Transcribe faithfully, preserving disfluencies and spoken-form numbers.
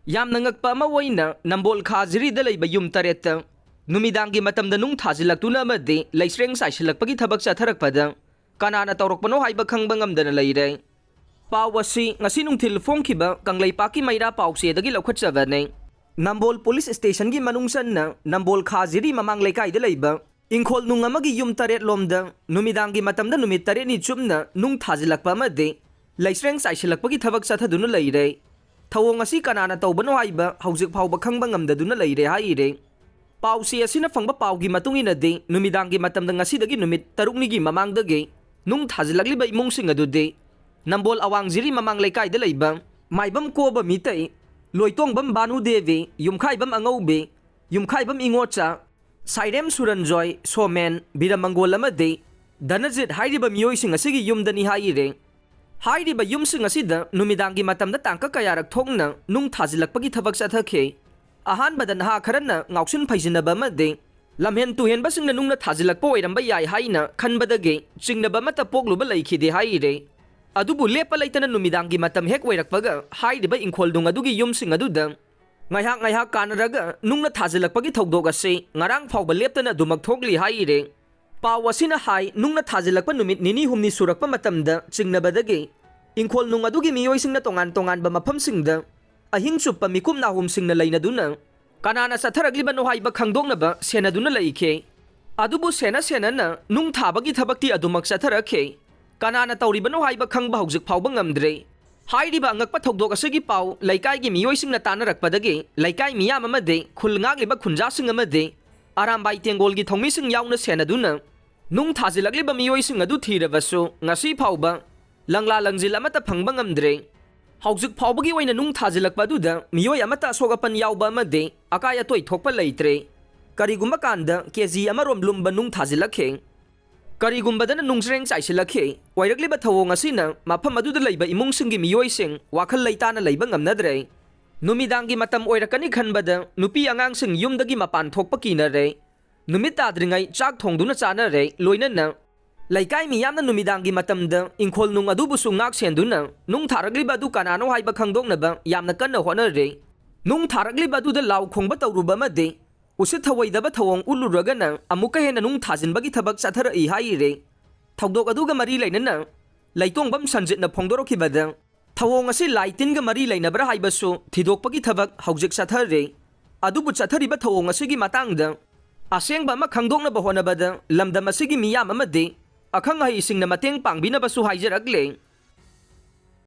ꯌꯥꯝꯅ ꯉꯛꯄ ꯑꯃ ꯑꯣꯏꯅ ꯅꯝꯕꯣꯜ ꯈꯥ ꯖꯤꯔꯤꯗ ꯂꯩꯕ ꯌꯨꯝ ꯇꯔꯦꯠꯇ ꯅꯨꯃꯤꯗꯥꯡꯒꯤ ꯃꯇꯝꯗ ꯅꯨꯡ ꯊꯥꯖꯤꯜꯂꯛꯇꯨꯅ ꯑꯃꯗꯤ ꯂꯩꯁ꯭ꯔꯦꯡ ꯆꯥꯏꯁꯤꯜꯂꯛꯄꯒꯤ ꯊꯕꯛ ꯆꯠꯊꯔꯛꯄꯗ ꯀꯅꯥꯅ ꯇꯧꯔꯛꯄꯅꯣ ꯍꯥꯏꯕ ꯈꯪꯕ ꯉꯝꯗꯅ ꯂꯩꯔꯦ꯫ ꯄꯥꯎ ꯑꯁꯤ ꯉꯁꯤ ꯅꯨꯡꯊꯤꯜ ꯐꯣꯡꯈꯤꯕ ꯀꯪꯂꯩꯄꯥꯛꯀꯤ ꯃꯩꯔꯥ ꯄꯥꯎꯆꯦꯗꯒꯤ ꯂꯧꯈꯠꯆꯕꯅꯤ꯫ ꯅꯝꯕꯣꯜ ꯄꯨꯂꯤꯁ ꯁ꯭ꯇꯦꯁꯟꯒꯤ ꯃꯅꯨꯡ ꯆꯟꯅ ꯅꯝꯕꯣꯜ ꯈꯥ ꯖꯤꯔꯤ ꯃꯃꯥꯡ ꯂꯩꯀꯥꯏꯗ ꯂꯩꯕ ꯏꯪꯈꯣꯜ ꯅꯨꯡ ꯑꯃꯒꯤ ꯌꯨꯝ ꯇꯔꯦꯠ ꯂꯣꯝꯗ ꯅꯨꯃꯤꯗꯥꯡꯒꯤ ꯃꯇꯝꯗ ꯅꯨꯃꯤꯠ ꯇꯔꯦꯠꯅꯤ ꯆꯨꯞꯅ ꯅꯨꯡ ꯊꯥꯖꯤꯜꯂꯛꯄ ꯑꯃꯗꯤ ꯂꯩꯁ꯭ꯔꯦꯡ ꯆꯥꯏꯁꯤꯜꯂꯛꯄꯒꯤ ꯊꯕꯛ ꯆꯠꯊꯗꯨꯅ ꯂꯩꯔꯦ꯫ ꯊꯧꯑꯣꯡ ꯑꯁꯤ ꯀꯅꯥꯅ ꯇꯧꯕꯅꯣ ꯍꯥꯏꯕ ꯍꯧꯖꯤꯛ ꯐꯥꯎꯕ ꯈꯪꯕ ꯉꯝꯗꯗꯨꯅ ꯂꯩꯔꯦ ꯍꯥꯏꯔꯦ꯫ ꯄꯥꯎꯆꯦ ꯑꯁꯤꯅ ꯐꯪꯕ ꯄꯥꯎꯒꯤ ꯃꯇꯨꯡ ꯏꯟꯅꯗꯤ, ꯅꯨꯃꯤꯗꯥꯡꯒꯤ ꯃꯇꯝꯗ ꯉꯁꯤꯗꯒꯤ ꯅꯨꯃꯤꯠ ꯇꯔꯨꯛꯅꯤꯒꯤ ꯃꯃꯥꯡꯗꯒꯤ ꯅꯨꯡ ꯊꯥꯖꯤꯜꯂꯛꯂꯤꯕ ꯏꯃꯨꯡꯁꯤꯡ ꯑꯗꯨꯗꯤ ꯅꯝꯕꯣꯜ ꯑꯋꯥꯡ ꯖꯤꯔꯤ ꯃꯃꯥꯡ ꯂꯩꯀꯥꯏꯗ ꯂꯩꯕ ꯃꯥꯏꯕꯝ ꯀꯣꯕ ꯃꯤꯇꯩ, ꯂꯣꯏꯇꯣꯡꯕꯝ ꯚꯥꯅꯨ ꯗꯦꯕꯤ, ꯌꯨꯝꯈꯥꯏꯕꯝ ꯑꯉꯧꯕꯤ, ꯌꯨꯝꯈꯥꯏꯕꯝ ꯏꯉꯣꯆꯥ, ꯁꯥꯏꯔꯦꯝ ꯁꯨꯔꯟꯖꯣꯏ, ꯁꯣꯃꯦꯟ, ꯕꯤꯔꯃꯪꯒꯣꯜ ꯑꯃꯗꯤ ꯙꯅꯖꯤꯠ ꯍꯥꯏꯔꯤꯕ ꯃꯤꯑꯣꯏꯁꯤꯡ ꯑꯁꯤꯒꯤ ꯌꯨꯝꯗꯅꯤ ꯍꯥꯏꯔꯦ꯫ ꯍꯥꯏꯔꯤꯕ ꯌꯨꯝꯁꯤꯡ ꯑꯁꯤꯗ ꯅꯨꯃꯤꯗꯥꯡꯒꯤ ꯃꯇꯝꯗ ꯇꯥꯡꯀꯛ ꯀꯌꯥꯔꯛ ꯊꯣꯛꯅ ꯅꯨꯡ ꯊꯥꯖꯤꯜꯂꯛꯄꯒꯤ ꯊꯕꯛ ꯆꯠꯊꯈꯤ꯫ ꯑꯍꯥꯟꯕꯗ ꯅꯍꯥ ꯈꯔꯅ ꯉꯥꯎꯁꯤꯟ ꯐꯩꯖꯤꯟꯅꯕ ꯑꯃꯗꯤ ꯂꯝꯍꯦꯟ ꯇꯨꯍꯦꯟꯕꯁꯤꯡꯅ ꯅꯨꯡꯅ ꯊꯥꯖꯤꯜꯂꯛꯄ ꯑꯣꯏꯔꯝꯕ ꯌꯥꯏ ꯍꯥꯏꯅ ꯈꯟꯕꯗꯒꯤ ꯆꯤꯡꯅꯕ ꯑꯃꯠꯇ ꯄꯣꯛꯂꯨꯕ ꯂꯩꯈꯤꯗꯦ ꯍꯥꯏꯔꯦ꯫ ꯑꯗꯨꯕꯨ ꯂꯦꯞꯄ ꯂꯩꯇꯅ ꯅꯨꯃꯤꯗꯥꯡꯒꯤ ꯃꯇꯝ ꯍꯦꯛ ꯑꯣꯏꯔꯛꯄꯒ ꯍꯥꯏꯔꯤꯕ ꯏꯪꯈꯣꯜ ꯅꯨꯡ ꯑꯗꯨꯒꯤ ꯌꯨꯝꯁꯤꯡ ꯑꯗꯨꯗ ꯉꯥꯏꯍꯥꯛ ꯉꯥꯏꯍꯥꯛ ꯀꯥꯟꯅꯔꯒ ꯅꯨꯡꯅ ꯊꯥꯖꯤꯜꯂꯛꯄꯒꯤ ꯊꯧꯗꯣꯛ ꯑꯁꯤ ꯉꯔꯥꯡ ꯐꯥꯎꯕ ꯂꯦꯞꯇꯅ ꯑꯗꯨꯃꯛ ꯊꯣꯛꯂꯤ ꯍꯥꯏꯔꯦ꯫ ꯄꯥꯎ ꯑꯁꯤꯅ ꯍꯥꯏ, ꯅꯨꯡꯅ ꯊꯥꯖꯤꯜꯂꯛꯄ ꯅꯨꯃꯤꯠ ꯅꯤꯅꯤ ꯍꯨꯝꯅꯤ ꯁꯨꯔꯛꯄ ꯃꯇꯝꯗ ꯆꯤꯡꯅꯕꯗꯒꯤ ꯏꯪꯈꯣꯜ ꯅꯨꯡ ꯑꯗꯨꯒꯤ ꯃꯤꯑꯣꯏꯁꯤꯡꯅ ꯇꯣꯉꯥꯟ ꯇꯣꯉꯥꯟꯕ ꯃꯐꯝꯁꯤꯡꯗ ꯑꯍꯤꯡ ꯆꯨꯞꯄ ꯃꯤꯀꯨꯞ ꯅꯥꯍꯨꯝꯁꯤꯡꯅ ꯂꯩꯅꯗꯨꯅ ꯀꯅꯥꯅ ꯆꯠꯊꯔꯛꯂꯤꯕꯅꯣ ꯍꯥꯏꯕ ꯈꯪꯗꯣꯛꯅꯕ ꯁꯦꯟꯅꯗꯨꯅ ꯂꯩꯈꯤ꯫ ꯑꯗꯨꯕꯨ ꯁꯦꯟꯅ ꯁꯦꯟꯅꯅ ꯅꯨꯡ ꯊꯥꯕꯒꯤ ꯊꯕꯛꯇꯤ ꯑꯗꯨꯃꯛ ꯆꯠꯊꯔꯛꯈꯤ꯫ ꯀꯅꯥꯅ ꯇꯧꯔꯤꯕꯅꯣ ꯍꯥꯏꯕ ꯈꯪꯕ ꯍꯧꯖꯤꯛ ꯐꯥꯎꯕ ꯉꯝꯗ꯭ꯔꯤ꯫ ꯍꯥꯏꯔꯤꯕ ꯑꯉꯛꯄ ꯊꯧꯗꯣꯛ ꯑꯁꯤꯒꯤ ꯄꯥꯎ ꯂꯩꯀꯥꯏꯒꯤ ꯃꯤꯑꯣꯏꯁꯤꯡꯅ ꯇꯥꯟꯅꯔꯛꯄꯗꯒꯤ ꯂꯩꯀꯥꯏ ꯃꯤꯌꯥꯝ ꯑꯃꯗꯤ ꯈꯨꯜ ꯉꯥꯛꯂꯤꯕ ꯈꯨꯟꯖꯥꯁꯤꯡ ꯑꯃꯗꯤ ꯑꯔꯥꯝꯕꯥꯏ ꯇꯦꯡꯒꯣꯜꯒꯤ ꯊꯧꯃꯤꯁꯤꯡ ꯌꯥꯎꯅ ꯁꯦꯟꯅꯗꯨꯅ ꯅꯨꯡ ꯊꯥꯖꯤꯜꯂꯛꯂꯤꯕ ꯃꯤꯑꯣꯏꯁꯤꯡ ꯑꯗꯨ ꯊꯤꯔꯕꯁꯨ ꯉꯁꯤ ꯐꯥꯎꯕ ꯂꯪꯂꯥ ꯂꯪꯖꯤꯜ ꯑꯃꯠꯇ ꯐꯪꯕ ꯉꯝꯗ꯭ꯔꯦ꯫ ꯍꯧꯖꯤꯛ ꯐꯥꯎꯕꯒꯤ ꯑꯣꯏꯅ ꯅꯨꯡ ꯊꯥꯖꯤꯜꯂꯛꯄ ꯑꯗꯨꯗ ꯃꯤꯑꯣꯏ ꯑꯃꯠꯇ ꯑꯁꯣꯛ ꯑꯄꯟ ꯌꯥꯎꯕ ꯑꯃꯗꯤ ꯑꯀꯥꯏ ꯑꯇꯣꯏ ꯊꯣꯛꯄ ꯂꯩꯇ꯭ꯔꯦ꯫ ꯀꯔꯤꯒꯨꯝꯕ ꯀꯥꯟꯗ ꯀꯦ ꯖꯤ ꯑꯃꯔꯣꯝ ꯂꯨꯝꯕ ꯅꯨꯡ ꯊꯥꯖꯤꯜꯂꯛꯈꯤ꯫ ꯀꯔꯤꯒꯨꯝꯕꯗꯅ ꯅꯨꯡꯖ꯭ꯔꯦꯡ ꯆꯥꯏꯁꯤꯜꯂꯛꯈꯤ꯫ ꯑꯣꯏꯔꯛꯂꯤꯕ ꯊꯧꯑꯣꯡ ꯑꯁꯤꯅ ꯃꯐꯝ ꯑꯗꯨꯗ ꯂꯩꯕ ꯏꯃꯨꯡꯁꯤꯡꯒꯤ ꯃꯤꯑꯣꯏꯁꯤꯡ ꯋꯥꯈꯜ ꯂꯩꯇꯥꯅ ꯂꯩꯕ ꯉꯝꯅꯗ꯭ꯔꯦ꯫ ꯅꯨꯃꯤꯗꯥꯡꯒꯤ ꯃꯇꯝ ꯑꯣꯏꯔꯛꯀꯅꯤ ꯈꯟꯕꯗ ꯅꯨꯄꯤ ꯑꯉꯥꯡꯁꯤꯡ ꯌꯨꯝꯗꯒꯤ ꯃꯄꯥꯟ ꯊꯣꯛꯄ ꯀꯤꯅꯔꯦ꯫ ꯅꯨꯃꯤꯠ ꯇꯥꯗ꯭ꯔꯤꯉꯩ ꯆꯥꯛ ꯊꯣꯡꯗꯨꯅ ꯆꯥꯅꯔꯦ, ꯂꯣꯏꯅꯅ ꯂꯩꯀꯥꯏ ꯃꯤꯌꯥꯝꯅ ꯅꯨꯃꯤꯗꯥꯡꯒꯤ ꯃꯇꯝꯗ ꯏꯪꯈꯣꯜ ꯅꯨꯡ ꯑꯗꯨꯕꯨꯁꯨ ꯉꯥꯛ ꯁꯦꯟꯗꯨꯅ ꯅꯨꯡ ꯊꯥꯔꯛꯂꯤꯕ ꯑꯗꯨ ꯀꯅꯥꯅꯣ ꯍꯥꯏꯕ ꯈꯪꯗꯣꯛꯅꯕ ꯌꯥꯝꯅ ꯀꯟꯅ ꯍꯣꯠꯅꯔꯦ꯫ ꯅꯨꯡ ꯊꯥꯔꯛꯂꯤꯕ ꯑꯗꯨꯗ ꯂꯥꯎ ꯈꯣꯡꯕ ꯇꯧꯔꯨꯕ ꯑꯃꯗꯤ ꯎꯁꯤꯠ ꯊꯑꯣꯏꯗꯕ ꯊꯧꯑꯣꯡ ꯎꯠꯂꯨꯔꯒꯅ ꯑꯃꯨꯛꯀ ꯍꯦꯟꯅ ꯅꯨꯡ ꯊꯥꯖꯤꯟꯕꯒꯤ ꯊꯕꯛ ꯆꯠꯊꯔꯛꯏ ꯍꯥꯏꯔꯤ꯫ ꯊꯧꯗꯣꯛ ꯑꯗꯨꯒ ꯃꯔꯤ ꯂꯩꯅꯅ ꯂꯩꯇꯣꯡꯕꯝ ꯁꯟꯖꯤꯠꯅ ꯐꯣꯡꯗꯣꯔꯛꯈꯤꯕꯗ, ꯊꯧꯑꯣꯡ ꯑꯁꯤ ꯂꯥꯏ ꯇꯤꯟꯒ ꯃꯔꯤ ꯂꯩꯅꯕ꯭ꯔꯥ ꯍꯥꯏꯕꯁꯨ ꯊꯤꯗꯣꯛꯄꯒꯤ ꯊꯕꯛ ꯍꯧꯖꯤꯛ ꯆꯠꯊꯔꯤ꯫ ꯑꯗꯨꯕꯨ ꯆꯠꯊꯔꯤꯕ ꯊꯧꯑꯣꯡ ꯑꯁꯤꯒꯤ ꯃꯇꯥꯡꯗ ꯑꯁꯦꯡꯕ ꯑꯃ ꯈꯪꯗꯣꯛꯅꯕ ꯍꯣꯠꯅꯕꯗ ꯂꯝꯗꯝ ꯑꯁꯤꯒꯤ ꯃꯤꯌꯥꯝ ꯑꯃꯗꯤ ꯑꯈꯪ ꯑꯍꯩꯁꯤꯡꯅ ꯃꯇꯦꯡ ꯄꯥꯡꯕꯤꯅꯕꯁꯨ ꯍꯥꯏꯖꯔꯛꯂꯦ꯫